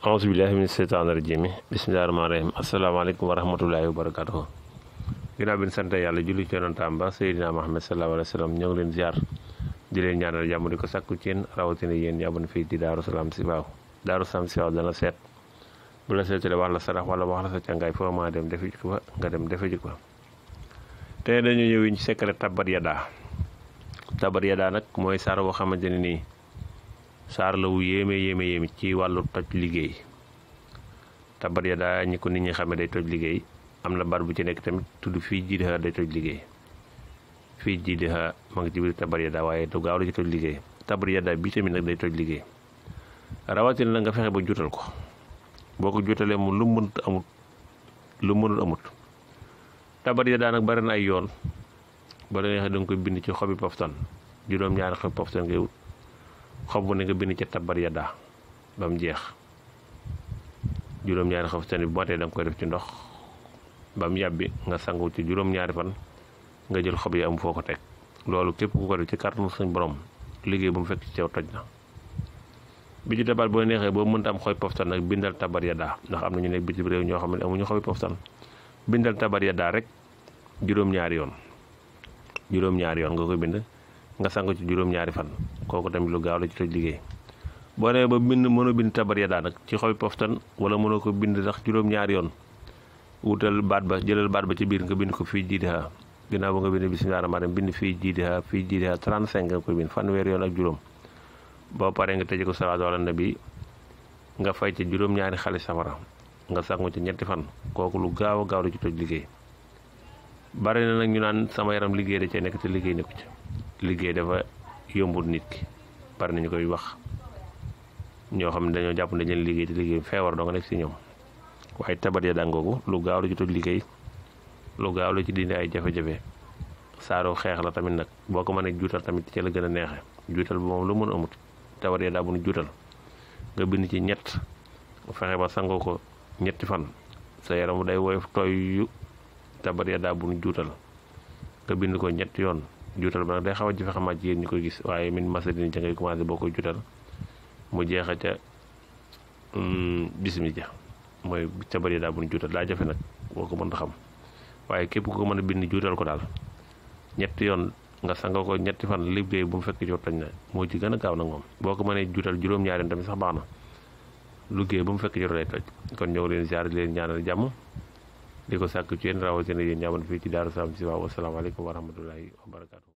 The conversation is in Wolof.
aousubillahi min seytaani rajim bismillahi rahmaani rahim asalaamaaleykum wa rahmatullahi wa barakatuhu ginnaaw bi ñu sant yàlla julli ci yonentam ba Seydina Muhammad sallallahu alayhi wa sallam ñoo ngi leen ziar di leen ñaanal jàmm di ko sakku ci yéen rawatina yéen yàbban fii ci Daaru Salaam si waaw Daaru Salaam si waaw dana seet bu la seetale wax la sarax wala wax la sa càngaay foo maa dem defe ji ko fa nga dem defe ji ko te dañu ñëw ci secret tabat yadaa nag mooy saar boo xamante ne nii saar la wu yéeme ci wàllu toj liggéey tabat yadaa ñi ko nit ñi xamee day toj liggéey am na bar bu ci nekk tamit tudd fii jiidixa day toj liggéey fii jiidixa ma ngi ci biir tabat yadaa waaye du gaaw la ci toj liggéey tabat yadaa bii tamit nag day toj liggéey rawatina na nga fexe ba juutal ko boo ko juutalee mu lu mënul amut tabat yadaa nag bari na ay yoon ba la neexee da nga koy bind ci xobi poftan juróom-ñaari xobi poftan ngay wut xob bu ne nga bind ca tabat yadaa ba mu jeex juróom-ñaari xob poftan bi matee da nga koy def ci ndox ba mu yàbbi nga sangu ci juróom-ñaari fan nga jël xob yi am foo ko teg loolu képp ku ko def ci kàttanu suñ borom liggéey bu mu fekk ci caw toj na bi ci tabat boo neexee boo mënta am xobi poftan nag bindal tabat yadaa ndax am na ñu nekk bitim réew ñoo xam ne amuñu xobi poftan bindal tabat yadaa rek juróom-ñaari yoon nga koy bind nga sangu ci juróom-ñaari fan kooku tamit lu gaaw la ci toj liggéey boo nee ba mënoo bind tabat yadaa nag ci xobi poftan wala mënoo ko bind sax juróom-ñaari yoon wutal jëlal baat ba ci biir nga bind ko fii jiidixa ginnaaw ba nga bind bismillaahi rahmaani rahiim bind fii jiidixa 35 nga koy bind fanweeri yoon ak juróom boo paree nga tëje ko salaatu ala nabi nga fay ci juróom-ñaari xali safara nga sangu ci ñetti fan kooku lu gaaw la ci toj liggéey bari na nag ñu naan sama yaram liggéey da cee nekk te liggéey nekku ci liggéey dafa yombul nit ki bari nañu koy wax ñoo xam ne dañoo jàpp ne dañu liggéey te liggéey feebar doo nga nekk si ñoom waaye tabat yadaa ngoogu lu gaaw la ci toj liggéey lu gaaw la ci dindi ay jafe-jafe saaro xeex la tamit nag boo ko mënee juutal tamit ci la gën a neexe juutal bi moom lu mën amut tabat yadaa bu nu juutal nga bind ci ñett fexe ba sangoo ko ñetti fan sa yaram day woyof tooy yu tabat yadaa bu nu juutal nga bind ko ñetti yoon juutal ba nag day xaw a jafe xamaat ci yéen ñi koy gis waaye min masadini ca ngay commencé boo koy juutal mu jeexa ca bismi ja mooy tabat yadaa bu nu juutal daa jafe nag boo ko mën a xam waaye képp ku ko mën a bind juutal ko daal ñetti yoon nga sangoo ko ñetti fan liggéey bu mu fekk ci toj na moo ci gën a gaaw nag moom boo ko mënee juutal juróom-ñaari tamit sax baax na liggéey bu mu fekk ci lay toj kon ñëw leen ziar di leen ñaanal jàmm di ko sàkk ci yéen rawatina yéen ñaaman fii ci Daaru Salaam si waaw wasalaamaaleykum wa rahmatullahi wa barakaatu.